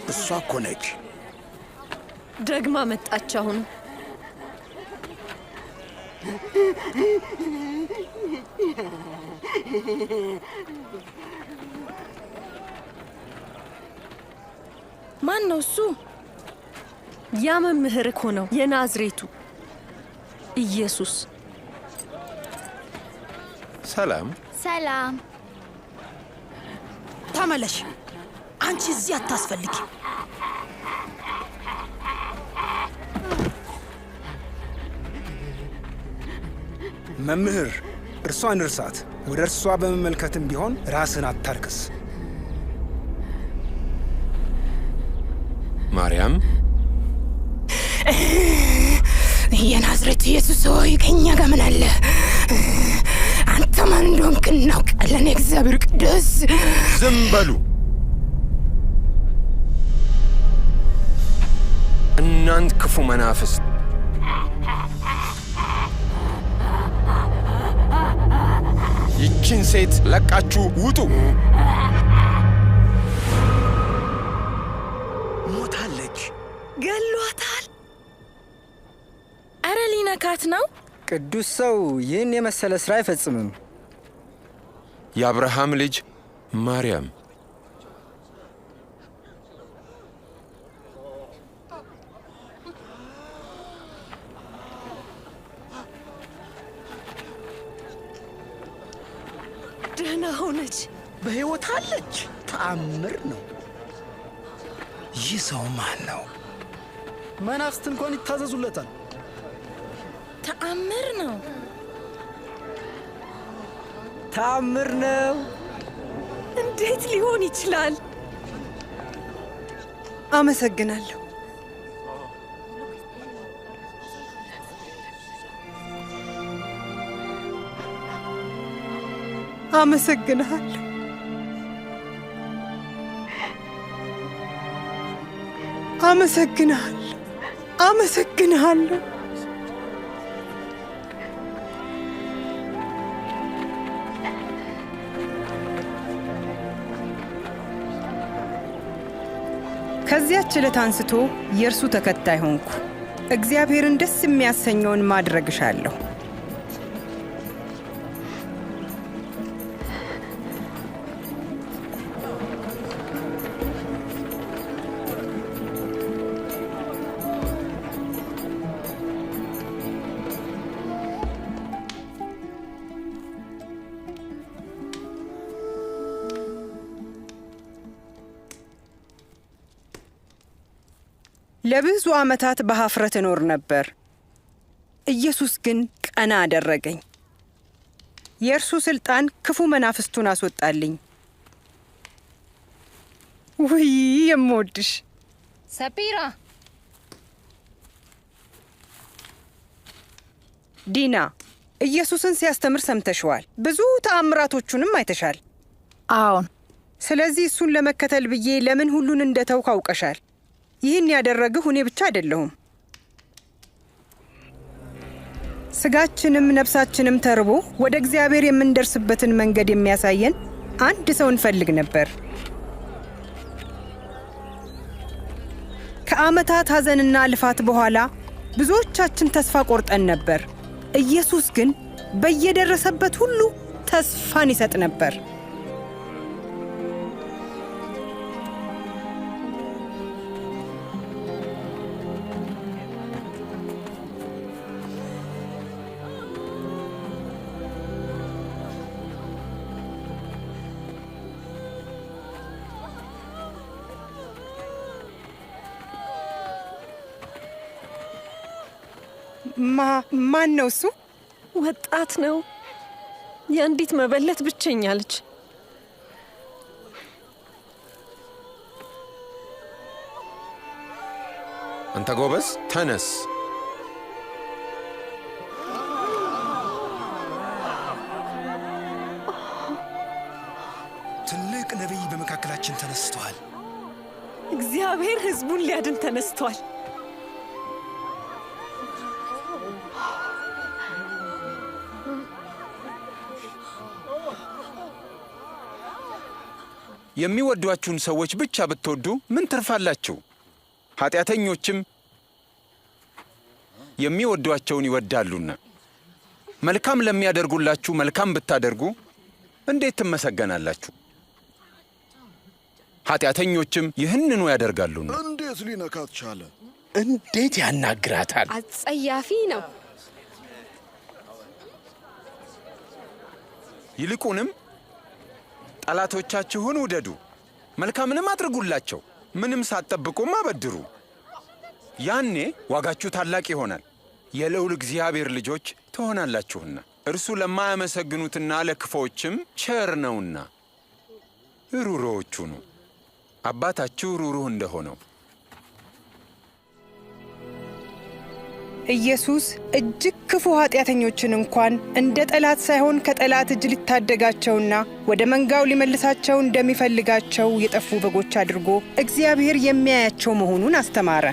እሷ እኮ ነች። ደግማ መጣች። አሁን ማን ነው እሱ? ያ መምህር እኮ ነው፣ የናዝሬቱ ኢየሱስ። ሰላም። ሰላም። ተመለሽ። አንቺ እዚህ አታስፈልጊም። መምህር፣ እርሷን እርሳት። ወደ እርሷ በመመልከትም ቢሆን ራስን አታርክስ። ማርያም፣ የናዝሬቱ ኢየሱስ ሆይ ከእኛ ጋር ምን አለ? አንተ ማን እንደሆንክ እናውቃለን። የእግዚአብሔር ቅዱስ። ዝም በሉ እናንት ክፉ መናፍስት! ይችን ሴት ለቃችሁ ውጡ! ሞታለች። ገሏታል። አረ ሊነካት ነው። ቅዱስ ሰው ይህን የመሰለ ሥራ አይፈጽምም። የአብርሃም ልጅ ማርያም፣ ደህና ሆነች። በሕይወት አለች። ተአምር ነው። ይህ ሰው ማን ነው? መናፍስት እንኳን ይታዘዙለታል። ተአምር ነው። ተአምር ነው። እንዴት ሊሆን ይችላል? አመሰግናለሁ። አመሰግንሃለሁ። አመሰግንሃለሁ። አመሰግንሃለሁ። ከዚያች ዕለት አንስቶ የእርሱ ተከታይ ሆንኩ። እግዚአብሔርን ደስ የሚያሰኘውን ማድረግ እሻለሁ። ለብዙ ዓመታት በኀፍረት እኖር ነበር። ኢየሱስ ግን ቀና አደረገኝ። የእርሱ ሥልጣን ክፉ መናፍስቱን አስወጣልኝ። ውይ የምወድሽ ሰጲራ፣ ዲና፣ ኢየሱስን ሲያስተምር ሰምተሽዋል። ብዙ ተአምራቶቹንም አይተሻል። አዎን። ስለዚህ እሱን ለመከተል ብዬ ለምን ሁሉን እንደተውክ አውቀሻል። ይህን ያደረግሁ እኔ ብቻ አይደለሁም። ስጋችንም ነፍሳችንም ተርቦ ወደ እግዚአብሔር የምንደርስበትን መንገድ የሚያሳየን አንድ ሰው እንፈልግ ነበር። ከዓመታት ሐዘንና ልፋት በኋላ ብዙዎቻችን ተስፋ ቆርጠን ነበር። ኢየሱስ ግን በየደረሰበት ሁሉ ተስፋን ይሰጥ ነበር። ማን ነው እሱ? ወጣት ነው። የአንዲት መበለት ብቸኛ ልጅ። አንተ ጎበዝ ተነስ። ትልቅ ነቢይ በመካከላችን ተነስቷል። እግዚአብሔር ሕዝቡን ሊያድን ተነስቷል። የሚወዷችሁን ሰዎች ብቻ ብትወዱ ምን ትርፋላችሁ? ኃጢአተኞችም የሚወዷቸውን ይወዳሉና። መልካም ለሚያደርጉላችሁ መልካም ብታደርጉ እንዴት ትመሰገናላችሁ? ኃጢአተኞችም ይህንኑ ያደርጋሉና። እንዴት ሊነካት ቻለ? እንዴት ያናግራታል? አጸያፊ ነው። ይልቁንም ጠላቶቻችሁን ውደዱ፣ መልካምንም አድርጉላቸው፣ ምንም ሳትጠብቁም አበድሩ። ያኔ ዋጋችሁ ታላቅ ይሆናል፣ የልዑል እግዚአብሔር ልጆች ትሆናላችሁና። እርሱ ለማያመሰግኑትና ለክፉዎችም ቸር ነውና። ሩሩዎች ሁኑ፣ አባታችሁ ሩሩህ እንደሆነው። ኢየሱስ እጅግ ክፉ ኃጢአተኞችን እንኳን እንደ ጠላት ሳይሆን ከጠላት እጅ ሊታደጋቸውና ወደ መንጋው ሊመልሳቸው እንደሚፈልጋቸው የጠፉ በጎች አድርጎ እግዚአብሔር የሚያያቸው መሆኑን አስተማረ።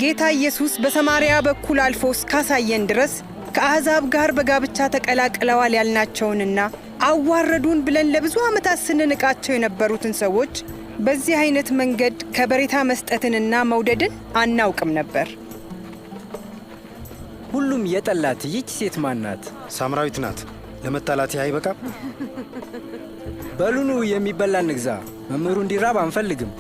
ጌታ ኢየሱስ በሰማርያ በኩል አልፎ እስካሳየን ድረስ ከአሕዛብ ጋር በጋብቻ ተቀላቅለዋል ያልናቸውንና አዋረዱን ብለን ለብዙ ዓመታት ስንንቃቸው የነበሩትን ሰዎች በዚህ አይነት መንገድ ከበሬታ መስጠትንና መውደድን አናውቅም ነበር። ሁሉም የጠላት ይህች ሴት ማን ናት? ሳምራዊት ናት። ለመጣላት አይበቃም? በሉኑ የሚበላ እንግዛ፣ መምህሩ እንዲራብ አንፈልግም።